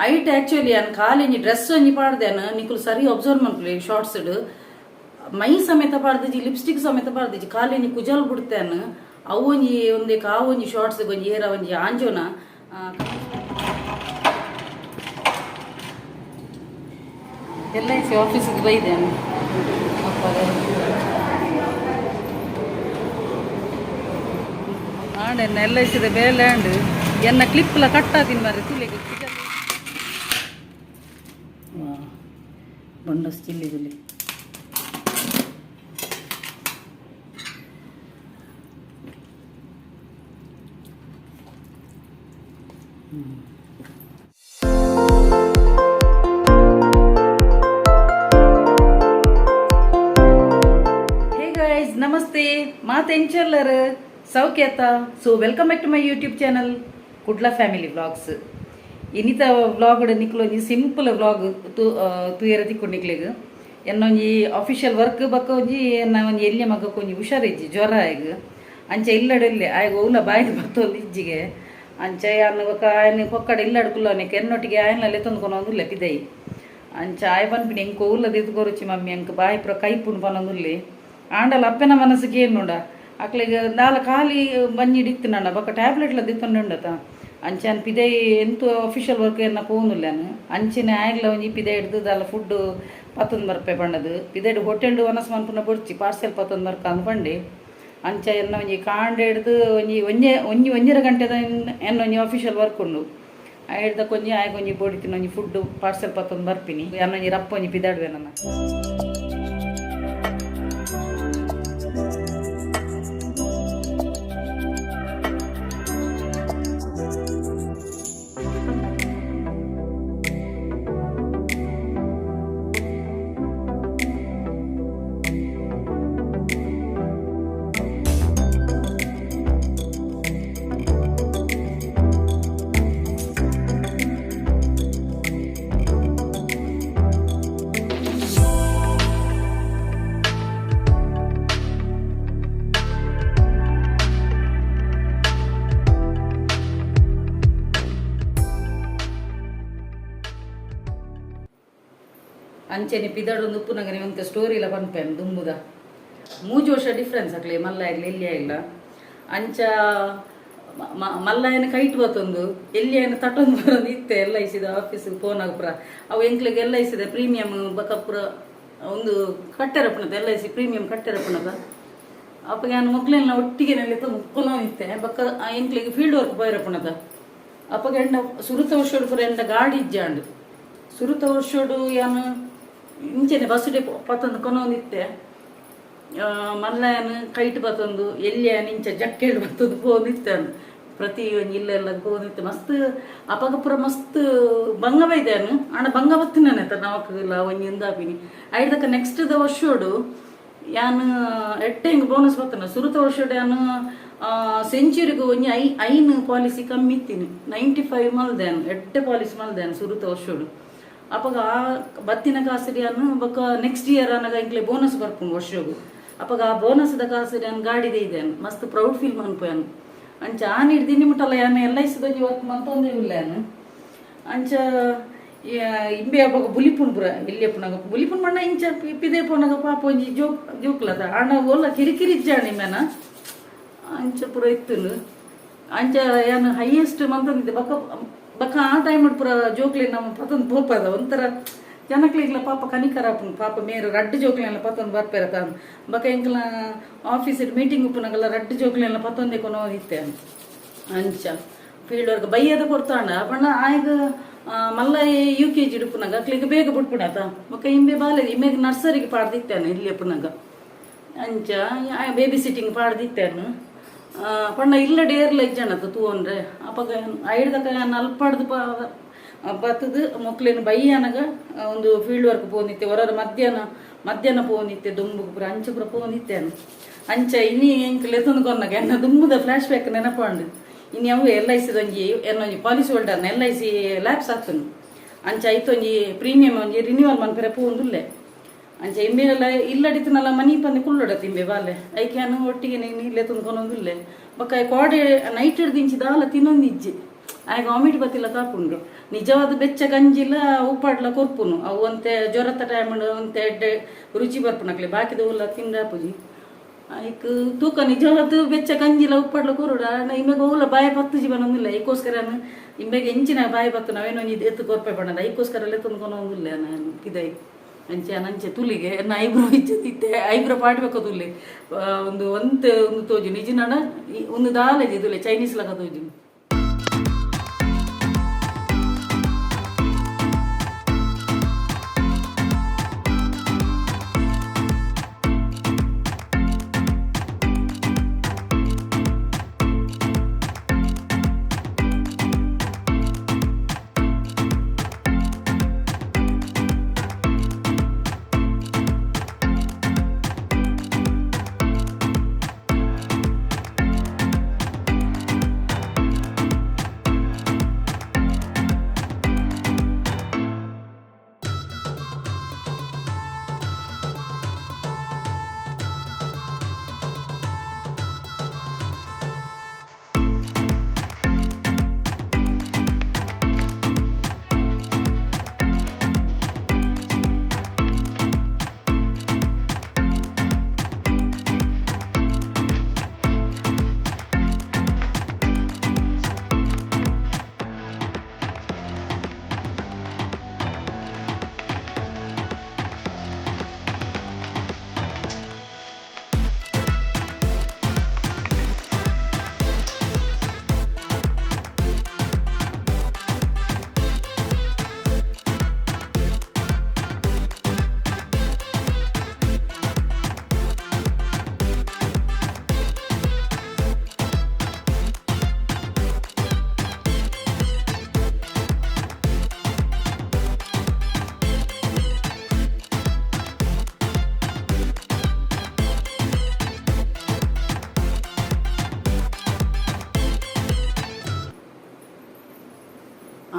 ಐಟ್ ಆಕ್ಚುಲಿ ಅನ್ ಖಾಲಿ ಒಂಜಿ ಡ್ರೆಸ್ ಒಂಜಿ ಪಾಡ್ದೇನ. ನಿಕುಲು ಸರಿ ಅಬ್ಸರ್ವ್ ಮನ್ಪುಲೆ, ಶಾರ್ಟ್ಸ್ ಮೈ ಸಮೇತ ಪಾಡ್ದಿಜಿ, ಲಿಪ್ಸ್ಟಿಕ್ ಸಮೇತ ಪಾಡ್ದಿಜಿ, ಖಾಲಿ ಒಂಜಿ ಕುಜಲ್ ಬಿಡ್ತೇನೆ. ಅವು ಒಂಜಿ ಒಂದೇ ಆ ಒಂಜಿ ಶಾರ್ಟ್ಸ್ ಒಂಜಿ ಏರ ಒಂಜಿ ಆಂಜೋನ. ಎಲ್ I C ಆಫೀಸಿಗೆ ಬೈದೇನೆ. ಆಂಡ್ ಎಲ್ I ಸಿದ ಬೇಲೆ ಆಂಡ್. ಎನ್ನ ಕ್ಲಿಪ್ಲ ಕಟ್ಟಾದಿನ ಮಾರ್ರೆ. ತುಲೆಗೆ ಕುಜಲ್ ವಾ ಬಂಡಸ್ ಚಿಲ್ಲಿ ತುಲೆ. ಹೇ ಗೈಸ್, ನಮಸ್ತೆ. ಮಾತೆಂಚಲ್ಲರ್ ಸೌಖ್ಯತ? So welcome back to my YouTube channel, Kudla family vlogs. ಇನ್ನಿತ vlog ನಿಕ್ಲು ಒಂಜಿ ಸಿಂಪಲ್ ವ್ಲಾಗ್ ತೂ ತೂಯರ ತಿಕ್ಕು ನಿಕ್ಲೆಗ್. ಎನ್ನೊಂಜಿ ಅಫಿಷಿಯಲ್ ವರ್ಕ್ ಬಕ್ಕ ಒಂಜಿ ಎನ್ನ ಒಂಜಿ ಎಲ್ಯ ಮಗಕ್ಕೆ ಒಂಜಿ ಹುಷಾರಿಜ್ಜಿ, ಜ್ವರ ಆಯ್ಗ್. ಅಂಚ ಇಲ್ಲಡೆಲ್ಲೆ ಆಯ್ಗ ಓಲ ಬಾಯಿಗೆ ಬತ್ತೊಂದು ಇಜ್ಜಿಗೆ. ಅಂಚ ಯಾನ್ ಬೊಕ್ಕ ಆಯನ ಪೊಕ್ಕಡ ಇಲ್ಲಡ್ ಕುಲ್ಲವನೆಕ್ ಎನ್ನೊಟ್ಟಿಗೆ ಆಯನ್ಲ ಲೆತ್ತೊಂದು ಪಿದೈ. ಅಂಚ ಆಯ್ ಪನ್ಪಿನಿ, ಎಂಕ್ ಓಲ ದೆತ್ತ್ ಕೊರೊಚ್ಚಿ ಮಮ್ಮಿ, ಎಂಕ್ ಬಾಯಿ ಪೂರ ಕೈಪುಂಡು ಪನೊಂದುಲ್ಲೆ. ಆಂಡಲ ಅಪ್ಪೆನ ಮನಸ್ಸಿಗೆ ಏನುಂಡ ಅಕ್ಲೆಗ್ ದಾಲ ಖಾಲಿ ಬಂಜಿಡ್ ಇತ್ತಿನಂಡ ಬೊಕ್ಕ ಟ್ಯಾಬ್ಲೆಟ್ಲ ದೆತ್ತೊಂಡುಂಡತ. ಅಂಚ ಪಿದೈ ಎಂತು ಅಫಿಷಿಯಲ್ ವರ್ಕ್ ಎನ್ನ ಪೋವೊಂದುಲ್ಲೆ. ಅಂಚನೆ ಆಯ್ಗ್ಲ ಒಂಜಿ ಪಿದೈ ಹಿಡ್ದು ದಾಲ ಫುಡ್ ಪತ್ತೊಂದು ಬರ್ಪೆ ಪಂಡದು. ಪಿದೈಡ್ ಹೋಟೆಲ್ಡ್ ವನಸ್ ಮನ್ಪುನ ಬೊಡ್ಚಿ, ಪಾರ್ಸೆಲ್ ಪತ್ತೊಂದು ಬರ್ಕ ಅಂದ್ ಪಂಡೆ. ಅಂಚ ಎನ್ನ ಒಂಜಿ ಕಾಂಡೆ ಹಿಡ್ದು ಒಂಜಿ ಒಂಜೆ ಒಂಜಿ 1.5 ಗಂಟೆದ ಎನ್ನ ಒಂಜಿ ಅಫಿಷಿಯಲ್ ವರ್ಕ್ ಉಂಡು. ಆಯ್ದ ಒಂಜಿ ಆಯ್ಗ ಒಂಜಿ ಬೋಡಿತಿನ ಒಂಜಿ ಫುಡ್ ಪಾರ್ಸೆಲ್ ಪತ್ತೊಂದು ಬರ್ಪಿನಿ. ಯಾನೊಂಜಿ ರಪ್ಪ ಒಂಜಿ ಪಿದಾಡುವೆ ನನ್ನ. ಅಂಚೆನೆ ಪಿದಡೊಂದು ಉಪ್ಪುನಗನೆ ಒಂತೆ ಸ್ಟೋರಿಲ ಪನ್ಪೆನ್. ದುಂಬುದ 3 ವರ್ಷ ಡಿಫ್ರೆನ್ಸ್ ಅಕ್ಲೆ ಮಲ್ಲ ಆಗ್ಲಿ ಎಲ್ಲಿ ಆಗಿಲ್ಲ. ಅಂಚ ಮಲ್ಲಯ್ಯನ ಕೈಟ್ ಬತ್ತೊಂದು ಎಲ್ಲಿ ತಟೊಂದು ಬರೋದು ಇತ್ತೆ. ಎಲ್ I ಸಿದ ಆಫೀಸ್ ಫೋನ್ ಪುರ ಅವು ಎಂಕ್ಲೆಗ್ ಎಲ್ I ಸಿದ ಪ್ರೀಮಿಯಂ ಬೊಕ ಪುರ ಒಂದು ಕಟ್ಟೆರಪ್ಪಣದ, ಎಲ್ I C premium ಕಟ್ಟೆರಪ್ಪಣದ. ಅಪ್ಪಗ ಯಾನ್ ಮೊಕ್ಲೆಲ್ಲ ಒಟ್ಟಿಗೆ ನೆಲೆತ ಮುಕ್ಕೊನೋ ಇತ್ತೆ. ಬೊಕ್ಕ ಎಂಕ್ಲೆಗ್ ಫೀಲ್ಡ್ ವರ್ಕ್ ಪೋಯಿರಪ್ಪಣದ. ಅಪ್ಪಗ ಎಂಡ ಸುರುತ ವರ್ಷೋಡು ಪುರ ಎಂಡ ಗಾಡಿ ಇಜ್ಜಾಂಡ್. ಸುರುತ ವರ್ಷೋಡು ಯಾನ್ ಇಂಚೆನೆ ಬಸ್ ಪತ್ತೊಂದು ಕೊನೊಂದಿತ್ತೆ. ಮಲ್ಲಯ್ಯನ ಕೈಟ್ ಬತ್ತೊಂದು, ಎಲ್ಲಿಯನ್ ಇಂಚ ಜಕ್ಕೆಡ್ ಬತ್ತೊಂದು ಪೋಂದಿತ್ತೆ. ಪ್ರತಿ ಒಂಜಿ ಇಲ್ಲೆಲ್ಲ ಪೋಂದಿತ್ತೆ. ಮಸ್ತ್ ಅಪಗ ಪೂರ ಮಸ್ತ್ ಬಂಗ ಬೈದಾನು. ಆಂಡ ಬಂಗ ಬತ್ತಿನಾನೆ ನಮಕ್ ಒಂಜಿ ಇಂದಾಪಿನಿ. ಐಡ್ದಕ್ಕ ನೆಕ್ಸ್ಟ್ ದ ವರ್ಷೋಡು ಯಾನ್ ಎಟ್ಟೆಂಗ್ ಬೋನಸ್ ಬತ್ತನ. ಸುರುತ ವರ್ಷೋಡು ಯಾನ್ ಸೆಂಚುರಿಗ್ ಒಂಜಿ ಐನ್ ಪಾಲಿಸಿ ಕಮ್ಮಿ ಇತ್ತೀನಿ, 95 ಮಲ್ದೇನ್. ಎಡ್ಡೆ ಪಾಲಿಸಿ ಮಲ್ದೇನ್ ಸುರುತ ವರ್ಷೋಡು. ಅಪಗ ಆ ಬತ್ತಿನ ಕಾಸಿಡ್ ಯಾನ್ ಬೊಕ್ಕ ನೆಕ್ಸ್ಟ್ ಇಯರ್ ಅನಗ ಎಂಕ್ಲೆ ಬೋನಸ್ ಬರ್ಪುಂಡು ವರ್ಷಗು. ಅಪಗ ಆ ಬೋನಸ್ ದ ಕಾಸಿಡ್ ಯಾನ್ ಗಾಡಿ ಇದ್ದೇನೆ. ಮಸ್ತ್ ಪ್ರೌಡ್ ಫೀಲ್ ಮನ್ಪುಯಾನ್. ಅಂಚ ಆನ್ ಹಿಡ್ದು ಮುಟ್ಟಲ್ಲ ಯಾನ್ ಎಲ್ I ಸಿದೊಂಜಿ ವರ್ಕ್ ಮಂತೊಂದೇ ಇಲ್ಲ ಯಾನ್. ಅಂಚ ಇಂಬೆ ಅಪಗ ಬುಲಿಪುಂಡು ಪುರ ಎಲ್ಲಿಯಪ್ಪುನಗ ಬುಲಿಪುಂಡು ಪಂಡ ಇಂಚ ಪಿದೆ ಪೋನಗ ಪಾಪ ಒಂಜಿ ಜೋಕ್ ಜೋಕ್ಲದ. ಆಂಡ ಓಲ ಕಿರಿಕಿರಿ ಇಜ್ಜಾಂಡ್ ಇಂಬೆನ. ಅಂಚ ಪೂರ ಇತ್ತುಂಡು. ಅಂಚ ಯಾನ್ ಹೈಯೆಸ್ಟ್ ಮಂತೊಂದಿದ್ದೆ. ಬೊಕ್ಕ ಬೊಕ್ಕ ಆ ಟೈಮ್ ಪೂರ ಜೋಕ್ಲೆ ನಮ್ಮ ಪತೊಂದು ಪೋಪದ. ಒಂಥರ ಜನಕ್ಲೆಗ್ಲ ಪಾಪ ಕನಿಕರ ಆಪುಂಡು, ಪಾಪ ಮೇರು ರಡ್ಡ್ ಜೋಕ್ಲೆಲ್ಲ ಪತ್ತೊಂದು ಬರ್ಪೆರ ತಾನ್. ಬೊಕ್ಕ ಎಂಕ್ಲ ಆಫೀಸ್ ಮೀಟಿಂಗ್ ಉಪ್ಪುನಗಲ್ಲ ರಡ್ಡ್ ಜೋಕ್ಲೆಲ್ಲ ಪತ್ತೊಂದೇ ಕೊನೊ ಇತ್ತೆ. ಅಂಚ ಫೀಲ್ಡ್ ವರ್ಕ್ ಬಯ್ಯದ ಕೊಡ್ತಾಂಡ ಪಂಡ ಆಯ್ಗ ಮಲ್ಲ ಯು ಕೆ ಜಿ ಇಡುಪುನಗ ಅಕ್ಲೆಗ್ ಬೇಗ ಬುಡ್ಪುಡಾತ. ಬೊಕ್ಕ ಇಂಬೆ ಬಾಲೆ ಇಂಬೆಗ್ ನರ್ಸರಿಗೆ ಪಾಡ್ದಿತ್ತೇನೆ ಇಲ್ಲಿ ಉಪ್ಪುನಗ. ಅಂಚ ಬೇಬಿ ಸಿಟ್ಟಿಂಗ್ ಪಾಡ್ದಿತ್ತೇನು. ಪಂಡ ಇಲ್ಲಡೆ ಏರ್ಲ ಇಜ್ಜಾಂಡತ ತೂವೊನ್ರೆ. ಅಪಗ ಐಡ್ದಕ ಅಲ್ಪಡ್ದು ಬತ್ತದು ಮೊಕ್ಲೆನ್ ಬಯ್ಯನಗ ಒಂದು ಫೀಲ್ಡ್ ವರ್ಕ್ ಪೋಂದಿತ್ತೆ. ಹೊರರ ಮಧ್ಯಾಹ್ನ ಮಧ್ಯಾಹ್ನ ಪೋಂದಿತ್ತೆ ದುಂಬುಗು ಪೂರ. ಅಂಚ ಪೂರ ಪೋಂದಿತ್ತೆ. ಅಂಚ ಇನಿ ಎಂಕ್ ಲೆತ್ತೊಂದು ಕೊರ್ನಗ ಎನ್ನ ದುಂಬುದ ಫ್ಲಾಶ್ ಬ್ಯಾಕ್ ನೆನಪಾಂಡು. ಇನಿ ಅವು L I ಸಿದೊಂಜಿ ಎನ್ನೊಂಜಿ policy holder, L I C lapse ಆತುಂಡು. ಅಂಚ ಐತೊಂಜಿ ಪ್ರೀಮಿಯಂ ಒಂಜಿ ರಿನ್ಯೂವಲ್ ಮನ್ಪೆರೆ ಪೋವೊಂದುಲ್ಲೆ. ಅಂಚ ಇಂಬೆಲ್ಲ ಇಲ್ಲಡಿತ್ತನಲ್ಲ ಮನಿ ಪಂದೆ ಕುಲ್ಲೊಡತ್ ಇಂಬೆ ಬಾಲೆ. ಐಕೆ ಯಾನ್ ಒಟ್ಟಿಗೆ ಲೆತ್ತೊಂದು ಕೊನೊಂದುಲ್ಲೆ. ಬೊಕ್ಕ ಕೋಡೆ ನೈಟ್ ಹಿಡ್ದು ಇಂಚಿ ದಾಲ ತಿನ್ನೊಂದಿಜ್ಜಿ. ಆಯೆ ವಾಮಿಟ್ ಬತ್ತಿಲ್ಲ ಕಾಪುಂಡು. ನಿಜವಾದ ಬೆಚ್ಚ ಗಂಜಿಲ ಉಪ್ಪಾಡ್ಲ ಕೊರ್ಪುನು. ಅವು ಒಂತೆ ಜ್ವರತ ಟೈಮ್ ಒಂತೆ ಎಡ್ಡೆ ರುಚಿ ಬರ್ಪುನಕ್ಲೆ, ಬಾಕಿದ ಉಲ್ಲ ತಿಂದಾಪುಜಿ. ಐಕ್ ತೂಕ ನಿಜವಾದ ಬೆಚ್ಚ ಗಂಜಿಲ ಉಪ್ಪಾಡ್ಲ ಕೊರುಡ. ಇಂಬೆಗ್ ಓಲ ಬಾಯ ಪತ್ತುಜಿ ಬನ್ನೊಂದಿಲ್ಲ. ಐಕೋಸ್ಕರ ಇಂಬೆಗ್ ಎಂಚಿನ ಬಾಯ ಪತ್ತು ನಾವೇನೋ ಒಂಜಿ ಎತ್ತು ಕೊರ್ಪೆ ಪಂಡದ, ಐಕೋಸ್ಕರ ಎತ್ತೊಂದು ಕೊನೊಂದಿಲ್ಲ ನಾನು ಪಿದೈ. ಅಂಚೆ ಅಂಚೆ ತುಲಿಗೆ ಎನ್ನ ಐಬ್ರೋ ಇಜ್ಜೆ, ಐಬ್ರೋ ಪಾಡ್ಬೇಕು ತುಲಿ ಒಂದು ಒಂತೆ ಒಂದು ತೋಜು ನಿಜ. ಒಂದು ದಾಲೇಜಿ ತುಲೆ ಚೈನೀಸ್ ಲಕ ತೋಜು.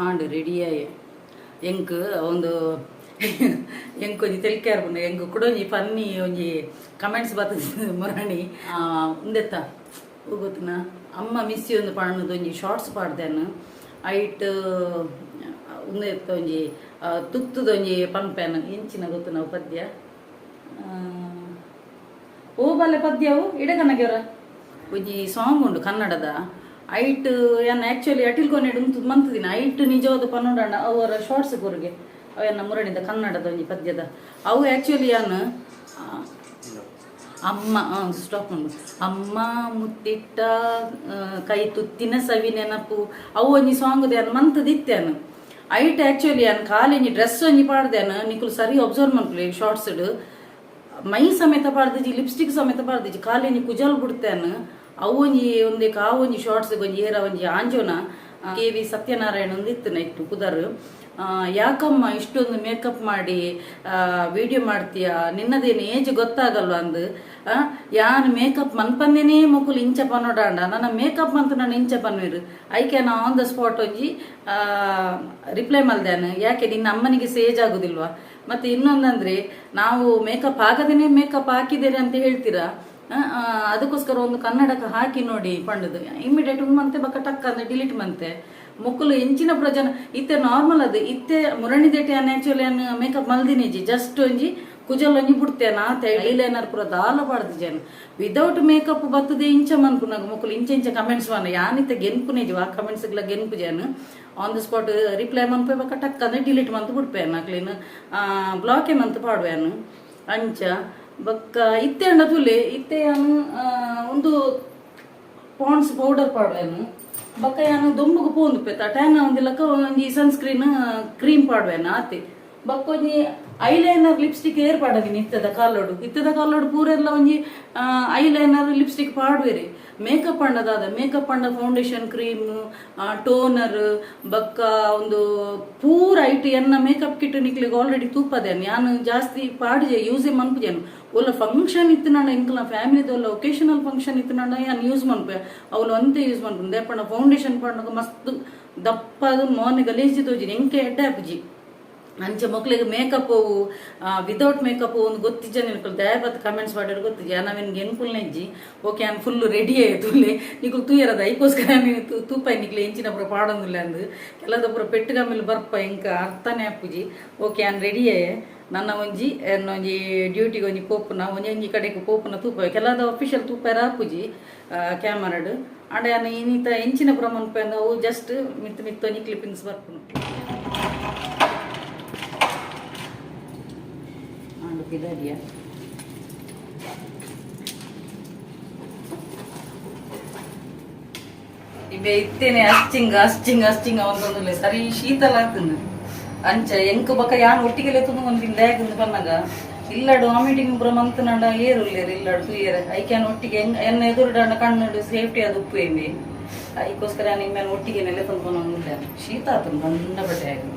ಆಂಡ್ ರೆಡಿಯಾಯೆ. ಎಂಕ್ ಒಂದು ಎಂಕ್ ಒಂಜಿ ತೆಲಿಕೆ ಆರ್ಪುಂಡು. ಎಂಕ್ ಕುಡ ಒಂಜಿ ಫನ್ನಿ ಒಂಜಿ ಕಮೆಂಟ್ಸ್ ಬತ್ತದ ಮುರಣಿ. ಉಂದೆತ್ತ ಗೊತ್ತುನ ಅಮ್ಮ ಮಿಸ್ ಒಂದು ಪಾಡ್ನದ ಒಂಜಿ ಶಾರ್ಟ್ಸ್ ಪಾಡ್ದೇನು. ಐಟ್ ಉಂದೆತ್ತ ಒಂಜಿ ತುತ್ತುದ ಒಂಜಿ ಪನ್ಪೇನು ಎಂಚಿನ ಗೊತ್ತುನ ಪದ್ಯ? ಓ ಬಾಲೆ ಪದ್ಯವು ಇಡಗನಗೆವರ ಒಂಜಿ ಸಾಂಗ್ ಉಂಡು ಕನ್ನಡದ. ಐಟ್ ಯಾನ್ ಆ್ಯಕ್ಚುಲಿ ಅಟಿಲ್ ಕೊನೆಡ್ ಉಂತು ಮಂತುದಿನ. ಐಟ್ ನಿಜವಾದ ಪನ್ನೊಡಂಡ ಅವರ ಶಾರ್ಟ್ಸ್ ಕೊರ್ಗೆ ಅವೆನ್ನ ಮುರಣಿದ ಕನ್ನಡದ ಒಂಜಿ ಪದ್ಯದ ಅವು. ಆ್ಯಕ್ಚುಲಿ ಯಾನ್ ಅಮ್ಮ ಸ್ಟಾಪ್ ಉಂಡು. ಅಮ್ಮ ಮುತ್ತಿಟ್ಟ ಕೈ ತುತ್ತಿನ ಸವಿ ನೆನಪು, ಅವು ಒಂಜಿ ಸಾಂಗ್ ಯಾನ್ ಮಂತುದಿತ್ತೇನು. ಐಟ್ ಆ್ಯಕ್ಚುಲಿ ಯಾನ್ ಖಾಲಿ ಒಂಜಿ ಡ್ರೆಸ್ ಒಂಜಿ ಪಾಡ್ದೇನು. ನಿಕುಲು ಸರಿ ಅಬ್ಸರ್ವ್ ಮನ್ಪುಲೆ, ಶಾರ್ಟ್ಸ್ ಮೈ ಸಮೇತ ಪಾಡ್ದಿಜಿ, ಲಿಪ್ಸ್ಟಿಕ್ ಸಮೇತ ಪಾಡ್ದಿಜಿ, ಖಾಲಿ ಒಂಜಿ ಕುಜಲ್ ಬಿಡ್ತೇನೆ. ಅವು ಒಂಜಿ ಒಂದೇ ಆ ಒಂಜಿ ಶಾರ್ಟ್ಸ್ ಒಂಜಿ ಏರ ಒಂಜಿ ಆಂಜೋನ ಕೆ ವಿ ಸತ್ಯನಾರಾಯಣ ಒಂದು ಇತ್ತು ಇಟ್ಟು ಪುದರ್. ಯಾಕಮ್ಮ ಇಷ್ಟೊಂದು ಮೇಕಪ್ ಮಾಡಿ ವಿಡಿಯೋ ಮಾಡ್ತೀಯ, ನಿನ್ನದೇನು ಏಜ್ ಗೊತ್ತಾಗಲ್ವ ಅಂದು. ಯಾನ್ ಮೇಕಪ್ ಮನ್ಪಂದೇನೇ ಮೊಕುಲು ಇಂಚ ಪನ್ನೋಡಾಂಡ, ನನ್ನ ಮೇಕಪ್ ಅಂತ ನಾನು ಇಂಚ ಪನ್ವಿರು. ಐಕೆ ನಾ ಆನ್ the spot ಒಂಜಿ ರಿಪ್ಲೈ ಮಲ್ದೇನು, ಯಾಕೆ ನಿನ್ನ ಅಮ್ಮನಿಗೆ ಸೇಜ್ ಆಗುದಿಲ್ವಾ? ಮತ್ತೆ ಇನ್ನೊಂದಂದ್ರೆ ನಾವು ಮೇಕಪ್ ಆಗದೇನೆ ಮೇಕಪ್ ಹಾಕಿದ್ದೇನೆ ಅಂತ ಹೇಳ್ತೀರಾ, ಅದಕ್ಕೋಸ್ಕರ ಒಂದು ಕನ್ನಡಕ್ಕೆ ಹಾಕಿ ನೋಡಿ ಪಂಡದು. ಇಮಿಡಿಯೇಟ್ ಒಂದು ಮಂತೆ ಬಕ್ಕ ಟಕ್ ಅಂದ್ರೆ ಡಿಲೀಟ್ ಮಂತೆ. ಮೊಕ್ಕಲು ಎಂಚಿನ ಪ್ರಜನ ಇತ್ತೆ ನಾರ್ಮಲ್ ಅದು ಇತ್ತೆ ಮುರಣಿದೇಟೆ ಆಕ್ಚುಲಿ ಮೇಕಪ್ ಮಲ್ದಿನೇಜಿ, ಜಸ್ಟ್ ಒಂಜಿ ಕುಜಲ್ ಒಂಜಿ ಬಿಡ್ತೇನೆ ಆತೆ. ಐಲೈನರ್ ಪೂರ ದಾಲ ಪಾಡ್ದಿಜಾನು. ವಿದೌಟ್ ಮೇಕಪ್ ಬತ್ತದೆ ಇಂಚ ಮನ್ಪುನಾಗ ಮೊಕ್ಕಲು ಇಂಚ ಇಂಚ ಕಮೆಂಟ್ಸ್ ಮಾನ ಯಾನಿತ್ತೆ ಗೆನ್ಪುನೇಜಿ. ಆ comments ಗೆನ್ಪು Janu on the spot reply ಮನ್ಪೆ ಬಕ್ಕ ಟಕ್ ಅಂದ್ರೆ ಡಿಲೀಟ್ ಮಂತ್ ಬಿಡ್ಪೇನು, ಅಕ್ಲೇನು ಬ್ಲಾಕೆ ಮಂತ್ ಪಾಡುವೇನು. ಅಂಚ ಬೊಕ್ಕ ಇತ್ತೆ ಅಂಡ ತುಲೆ ಇತ್ತೆ ಯಾನು ಒಂದು ಪಾಂಡ್ಸ್ ಪೌಡರ್ ಪಾಡುವೆನು. ಬೊಕ್ಕ ಯಾನು ದೊಂಬುಗು ಪೋಂದು ಪೆತ್ತ ಟ್ಯಾನ್ ಒಂದಿಲಕ್ಕ ಒಂಜಿ ಸನ್ಸ್ಕ್ರೀನ್ ಕ್ರೀಮ್ ಪಾಡುವೆನು ಆತೆ. ಬೊಕ್ಕ ಒಂಜಿ ಐಲೈನರ್ ಲಿಪ್ಸ್ಟಿಕ್ ಏರ್ ಪಾಡದಿನಿ. ಇತ್ತದ ಕಾಲೋಡು, ಇತ್ತದ ಕಾಲೋಡು ಪೂರೆಲ್ಲ ಒಂಜಿ ಐಲೈನರ್ ಲಿಪ್ಸ್ಟಿಕ್ ಪಾಡುವೆರೆ. ಮೇಕಪ್ ಅಂಡದಾದ ಮೇಕಪ್ ಅಂಡ ಫೌಂಡೇಶನ್ ಕ್ರೀಮ್, ಟೋನರ್, ಬೊಕ್ಕ ಒಂದು ಪೂರ ಐಟ್ ಎನ್ನ ಮೇಕಪ್ ಕಿಟ್ ನಿಕ್ಲೆಗ್ ಆಲ್ರೆಡಿ ತೂಪದೇನು. ಯಾನು ಜಾಸ್ತಿ ಪಾಡುಜೆ, ಯೂಸೇ ಮನ್ಪುಜೇನು. ಒಲ್ಲ ಫಂಕ್ಷನ್ ಇತ್ತು ನಾಡ ಎಂಕಲ್ನ ಫ್ಯಾಮಿಲಿದ ಒಲ್ಲ ಒಕೇಶನಲ್ ಫಂಕ್ಷನ್ ಇತ್ತು ನಾಡ ಯಾನ್ ಯೂಸ್ ಮನ್ಪೆ. ಅವಳು ಅಂತೆ ಯೂಸ್ ಮನ್ಪುನು. ದೇಪಂಡ ಫೌಂಡೇಶನ್ ಪಾಡ್ನಗ ಮಸ್ತ್ ದಪ್ಪದ ಮೋನೆ ಗಲೀಜಿ ತೋಜಿನಿ, ಎಂಕೆ ಎಡ್ಡೆ ಆಪುಜಿ. ಅಂಚ ಮೊಕ್ಲೆಗ್ ಮೇಕಪ್ ಅವು ವಿದೌಟ್ ಮೇಕಪ್ ಒಂದು ಗೊತ್ತಿಜ್ಜ ನಿಕುಲು ದಯಪತ್ ಕಮೆಂಟ್ಸ್ ಪಾಡ್ಯರ್ ಗೊತ್ತಿಜ್ಜ. ಯಾನ್ ಅವೆನ್ ಇಜ್ಜಿ. ಓಕೆ, ಯಾನ್ ಫುಲ್ ರೆಡಿ ಆಯ್ತುಲ್ಲೆ. ನಿಕುಲು ತೂಯರದ, ಐಕೋಸ್ಕರ ತೂಪಾಯಿ ನಿಕ್ಲೆ ಎಂಚಿನ ಪೂರ ಪಾಡೊಂದುಲ್ಲೆ ಅಂದ್. ಕೆಲದ ಪೂರ ಪೆಟ್ಟು ಗಮ್ಮಿಲ್ ಬರ್ಪ, ಎಂಕ್ ಅರ್ಥನೇ ಆಪುಜಿ. ಓಕೆ, ಯಾನ್ ರೆಡಿ ಆಯೆ. ನನ್ನ ಒಂಜಿ ಎನ್ನ ಒಂಜಿ ಡ್ಯೂಟಿಗೆ ಒಂಜಿ ಪೋಪುನ ಒಂಜಿ ಕಡೆಗೆ ಪೋಪುನ ತೂಪ. ಕೆಲದ ಅಫಿಷಿಯಲ್ ತೂಪಾರ ಆಪುಜಿ ಕ್ಯಾಮರಾಡ್. ಆಂಡ ಯಾನ್ ಇನ್ನಿತ ಎಂಚಿನ ಪೂರ ಮನ್ಪೆ ಅವು ಜಸ್ಟ್ ಮಿತ್ ಮಿತ್ ಒಂಜಿ ಕ್ಲಿಪ್ಪಿಂಗ್ಸ್ ಬರ್ಪುನು. ಆಂಡ ಪಿದಾಡಿಯ ಇಬೆ ಇತ್ತೇನೆ ಅಸ್ಚಿಂಗ ಅಸ್ಚಿಂಗ ಅಸ್ಚಿಂಗ ಒಂದೊಂದುಲ್ಲೆ ಸರಿ ಶೀತಲ ಆತುಂಡು. ಅಂಚ ಎಂಕ್ ಬೊಕ ಯಾನ್ ಒಟ್ಟಿಗೆಲೆ ತುನು ಒಂದಿನ ದಾಯೆಗ್ ಪನ್ನಗ ಇಲ್ಲಡ್ ವಾಮಿಟಿಂಗ್ ಪೂರ ಮಂತ್ನಂಡ ಏರುಲ್ಲೆರ್ ಇಲ್ಲಡ್ ತೂಯೆರೆ. ಐಕ್ ಯಾನ್ ಒಟ್ಟಿಗೆ ಎನ್ನ ಎದುರುಡಾಂಡ ಕಣ್ಣುಡು ಸೇಫ್ಟಿ ಆದ್ ಉಪ್ಪು ಎಂಬಿ. ಐಕೋಸ್ಕರ ಯಾನ್ ಇಮ್ಮೆನ್ ಒಟ್ಟಿಗೆ ನೆಲೆ ತಂದು ಶೀತ ಆತುಂಡು ಗಂಡ ಬಟ್ಟೆ ಆಗಿ.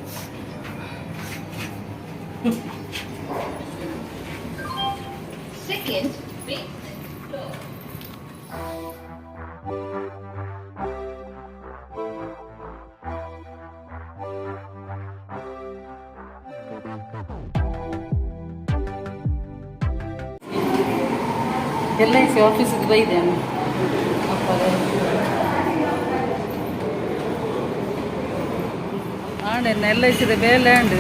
Second basement floor. L I C ಆಫೀಸಿಗೆ ಬೈದೇನೆ ಆಂಡ ಎಲ್ I ಸಿದ ಬೇಲೆ ಆಂಡ್.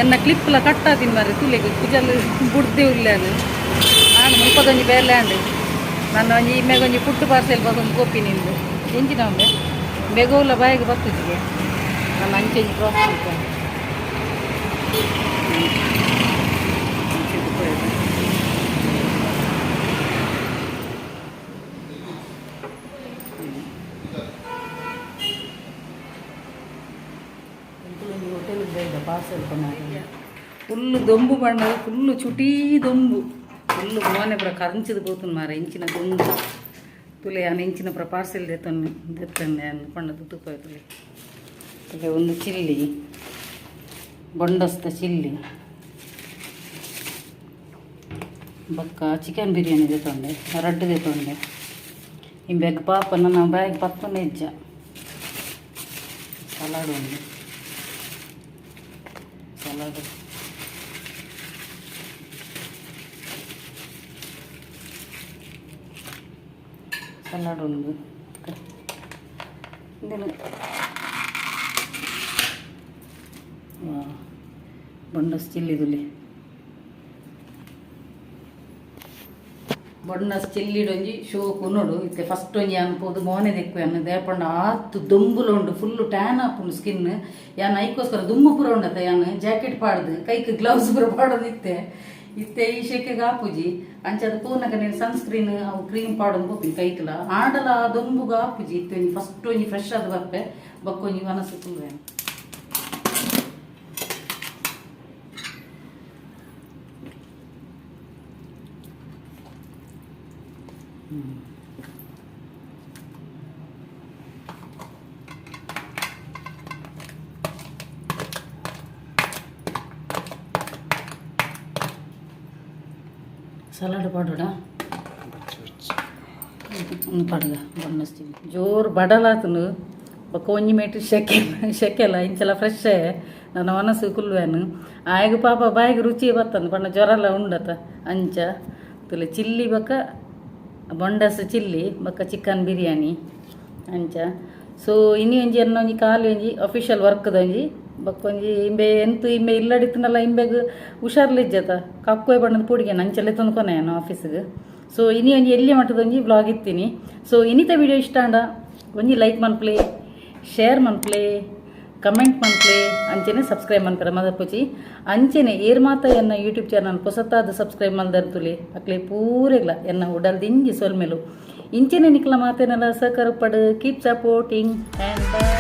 ಎನ್ನ ಕ್ಲಿಪ್ಲ ಕಟ್ಟಾತಿನ ಮಾರ್ರೆ. ತುಲೆಗ್ ಕುಜಲ್ ಬುಡ್ದೆ ಉಲ್ಲೇನು. ಆಂಡ್ ಮುಲ್ಪದೊಂಜಿ ಬೇಲೆ ಆಂಡ್. ನನ್ನ ಒಂಜಿ ಇಮ್ಮೆಗೊಂಜಿ ಫುಡ್ ಪಾರ್ಸೆಲ್ ಬತ್ತೊಂದು ಪೋಪಿ ನಿಂದು ಎಂಚಿನ ಉಂಡೆ ಬೆಗೋಲ ಬಾಯಿಗೆ ಬತ್ತುಜಿಗೆ. ನನ್ನ ಅಂಚೆಂಜಿ ಕ್ರಾಸ್ ಮಲ್ಪೆ. ಹೋಟೆಲ್ ಬೈದ ಪಾರ್ಸೆಲ್ ಕೊನಾಗ. ಫುಲ್ಲು ದೊಂಬು ಬಣ್ಣ, ಫುಲ್ಲು ಚುಟೀ ದೊಂಬು. ಫುಲ್ಲು ಮೋನೆ ಪೂರ ಕರಂಚಿದ್ ಪೋತುಂಡು ಮಾರ್ರೆ, ಇಂಚಿನ ದೊಂಬು. ತುಲೆ, ಯಾನ್ ಇಂಚಿನ ಪೂರ ಪಾರ್ಸೆಲ್ ದೆತ್ತೊಂದು ದೆತ್ತೊಂಡೆ ಯಾನ್ ಪಂಡದು ತೂಪಾಯ. ತುಲೆ ತುಲೆ, ಒಂದು ಚಿಲ್ಲಿ, ಬೊಂಡಸ್ದ ಚಿಲ್ಲಿ ಬೊಕ್ಕ ಚಿಕನ್ ಬಿರಿಯಾನಿ ದೆತ್ತೊಂಡೆ, ರಡ್ಡ್ ದೆತ್ತೊಂಡೆ. ಇಂಬೆಗ್ ಪಾಪ ನನ್ನ ಬಾಯಿಗ್ ಪತ್ತೊಂಡೆ ಇಜ್ಜ. ಸಲಾಡ್, ಒಂದು ಸಲಾಡ್, ಸಲಾಡ್ ಉಂಡು. ಇಂದೆನ್ ಬೊಂಡಸ್ ಚಿಲ್ಲಿ ತುಲೆ. ಬೊಂಡಸ್ ಚಿಲ್ಲಿಡೊಂಜಿ ಶೋಕು ನೋಡು. ಇತ್ತೆ ಫಸ್ಟ್ ಒಂಜಿ ಯಾನ್ ಪೋದು ಮೋನೆ ದೆಕ್ಕು ಯಾನ್. ದಾಯೆ ಆತ್ ದೊಂಬುಲ ಉಂಡು, ಫುಲ್ಲು ಟ್ಯಾನ್ ಆಪುಂಡು ಸ್ಕಿನ್. ಯಾನ್ ಐಕೋಸ್ಕರ ದುಂಬು ಪೂರ ಉಂಡತ್ತ ಯಾನ್ ಜಾಕೆಟ್ ಪಾಡ್ದು ಕೈಕ್ ಗ್ಲೌಸ್ ಪೂರ ಪಾಡೊಂದಿತ್ತೆ. ಇತ್ತೆ ಈ ಶೆಕೆಗೆ ಆಪುಜಿ. ಅಂಚಾದ್ ಪೋನಗ ನೀನು ಸನ್ಸ್ಕ್ರೀನ್ ಅವು ಕ್ರೀಮ್ ಪಾಡೊಂದು ಪೋಪಿನಿ ಕೈಕ್ಲ. ಆಂಡಲ ಆ ದೊಂಬುಗು ಆಪುಜಿ. ಇತ್ತೆ ಒಂಜಿ ಫಸ್ಟ್ ಒಂಜಿ ಫ್ರೆಶ್ ಆದ್ ಬರ್ಪೆ, ಬೊಕ್ಕ ಒಂಜಿ ವನಸು ಕುಲ್ಲುವೆ. ಸಲಾಡ್ ಪಾಡೋಡ ಒಂದು ಪಾಡುಗ. ಬೊಂಡಸ್ ಜೋರು ಬಡಲಾತುಂಡು. ಬೊಕ್ಕ ಒಂಜಿ ಮೇಟ್ ಶೆಕೆ ಶೆಕೆಲ ಇಂಚಲ ಫ್ರೆಶ್ ನನ್ನ ಮನಸ್ಸು ಕುಲ್ಲುವೆನು. ಆಯಗ್ ಪಾಪ ಬಾಯಿಗೆ ರುಚಿ ಬತ್ತಂದು ಪಂಡ ಜ್ವರಲ ಉಂಡತ. ಅಂಚ ತುಲೆ, ಚಿಲ್ಲಿ ಬೊಕ್ಕ ಬೊಂಡಸ್ ಚಿಲ್ಲಿ ಬೊಕ್ಕ ಚಿಕನ್ ಬಿರಿಯಾನಿ ಅಂಚ. ಸೊ ಇನಿ ಒಂಜಿ ಎನ್ನ ಒಂಜಿ ಖಾಲಿ ಒಂಜಿ ಅಫಿಷಿಯಲ್ ವರ್ಕ್ದ ಒಂಜಿ ಬೊಕ್ಕ ಒಂಜಿ ಇಂಬೆ ಎಂತು ಇಂಬೆ ಇಲ್ಲಡಿತ್ತನಲ್ಲ. ಇಂಬೆಗ್ ಹುಷಾರ್ಲಿಜ್ಜತ ಕಕ್ಕೋಯ್ ಬಣ್ಣದ ಪೂಡಿಗೆ ಅಂಚಲೆ ತಂದ್ಕೊನೆ ನಾನು ಆಫೀಸಿಗೆ. ಸೊ ಇನಿ ಒಂಜಿ ಎಲ್ಲಿ ಮಟ್ಟದ ಒಂಜಿ ವ್ಲಾಗ್ ಇತ್ತೀನಿ. ಸೊ ಇನಿತ ವಿಡಿಯೋ ಇಷ್ಟ ಆಂಡ ಒಂಜಿ ಲೈಕ್ ಮನ್ಪ್ಲೆ, ಶೇರ್ ಮನ್ಪ್ಲೆ, ಕಮೆಂಟ್ ಮನ್ಪ್ಲೆ, ಅಂಚೆನೆ ಸಬ್ಸ್ಕ್ರೈಬ್ ಮನ್ಪೆರೆ ಮದಪುಜಿ. ಅಂಚೆನೆ ಏರ್ ಮಾತ ಎನ್ನ ಯೂಟ್ಯೂಬ್ ಚಾನಲ್ ಪೊಸತಾದ ಸಬ್ಸ್ಕ್ರೈಬ್ ಮಲ್ದರ್ತುಲಿ, ಅಕ್ಲೆ ಪೂರೆಗ್ಲ ಎನ್ನ ಉಡಲ್ ದಿಂಜಿ ಸೊಲ್ಮೆಲು. ಇಂಚೆನೆ ನಿಕ್ಲ ಮಾತೇನೆಲ್ಲ ಸಹಕಾರ ಪಡು. Keep supporting and bye.